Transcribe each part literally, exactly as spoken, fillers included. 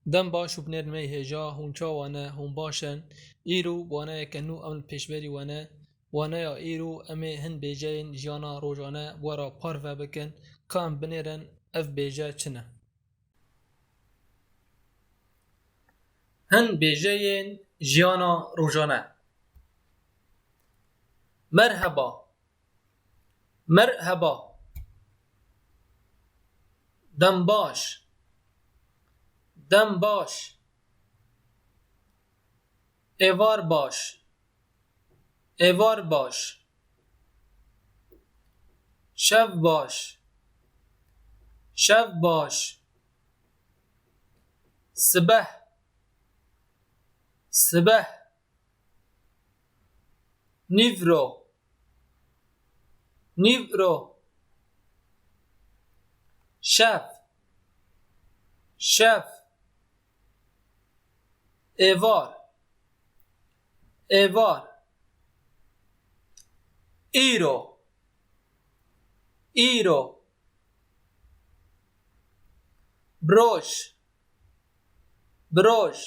Dem baş û binêrin me yê hêja, hûn çawa ne, hûn baş in? Îro waneyeke nû em li pêşberî we ne. Waneya îro em ê hin bêjeyên jiyana rojane we re parve bikin, ka em binêrin ev bêje çi ne. Hin bêjeyên jiyana rojane. Merheba. Merheba. Dem baş. Dem baş. Êvar baş. Êvar baş. Şev baş. Şev baş. Sibeh. Sibeh. Nîvro. Nîvro. Şev. Şev. Êvar. Êvar. Îro. Îro. Biroj. Biroj.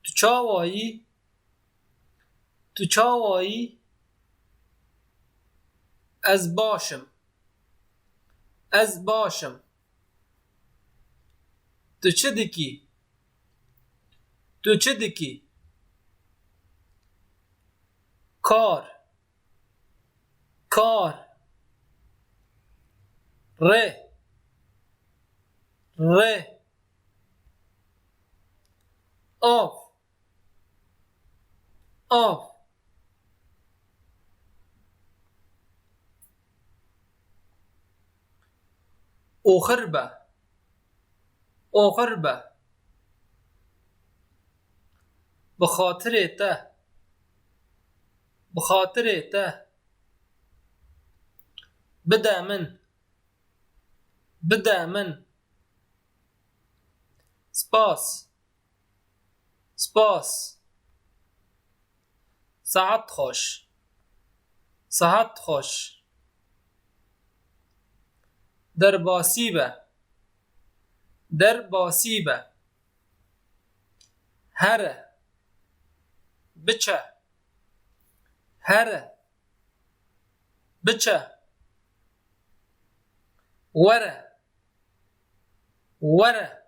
Tu çawa yî? Tu çawa yî? Ez baş im. Ez baş im. Tu çi dikî? Tu çi dikî? Kar. Kar. Rê. Rê. Av. Av. Oxir be. Oxir be. Bi xatirê te. Bi xatirê te. Bide min. Bide min. Spas. Spas. Saet xweş. Saet xweş. Derbasî be. Derbasî be. Here. Biçe. Here. Biçe. Were. Were.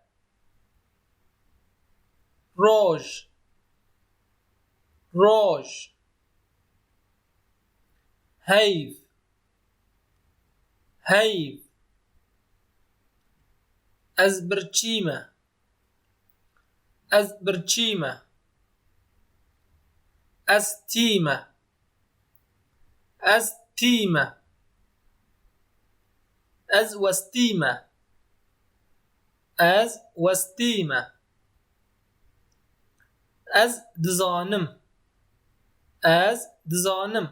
Roj. Roj. Heyv. Heyv. Ez birçî me. Ez birçî me. Ez tî me. Ez tî me. Ez westî me. Ez westî me. Ez dizanim. Ez dizanim.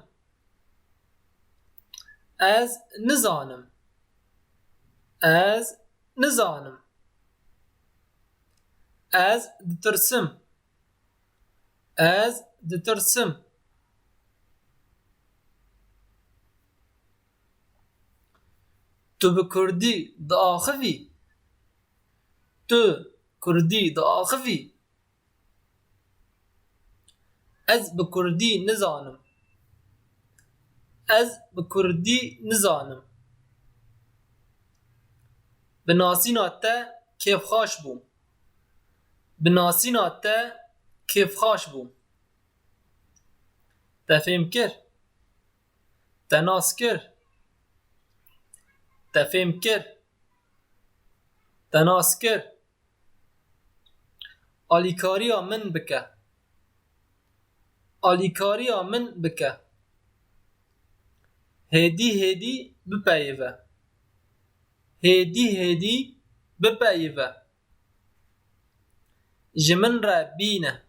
Ez nizanim. Ez nizanim. Ez ditirsim. Ez ditirsim. Tu bi kurdî diaxivî? Tu kurdî diaxivî? Ez bi kurdî nizanim. Ez bi kurdî nizanim. Bi nasîna te kêfxweş bûm. Bi nasîna te kêfxweş bûm. Te fêm kir? Te nas kir? Te fêm kir? Te nas kir? Alîkariya min bike. Alîkariya min bike. Hêdî hêdî bipeyive. Hêdî hêdî bipeyive. Ji min re bîne.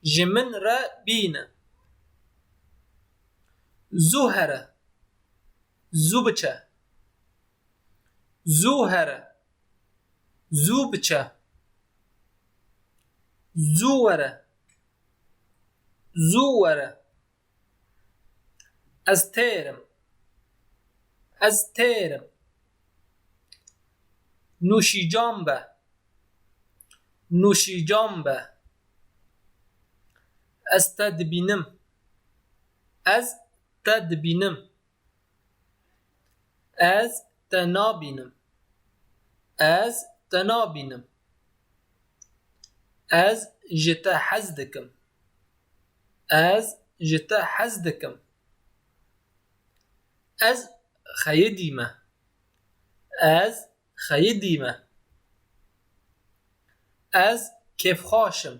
Ji min re bîne. Zû here. Zû biçe. Zû here. Zû biçe. Zû were. Zû were. Ez têr im. Ez têr im. Nûşîcan be. Nûşîcan be. Ez te dibînim. Ez te dibînim. Ez te nabînim. Ez te nabînim. Ez ji te hez dikim. Ez ji te hez dikim. Ez xeyidî me. Ez xeyidî me. Ez kêfxweş im.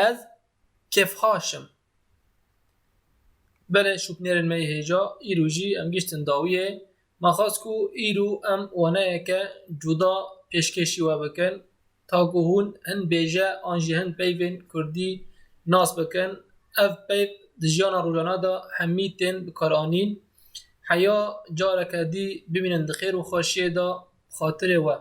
Ez kêfxweş im. Belê şûknêrên me yê hêja, îro jî em giştin dawiyê. Me xwest ku îro em waneyeke cuda pêşkêşî we bikin. Ta ku hûn hin bêje an jî hin peyvên kurdî nas bikin. Ev peyv di jiyana rojane de hemî tên bikaranîn. Heya careke dî bimînin di xêr û xweşiyê de, bi xatirê we.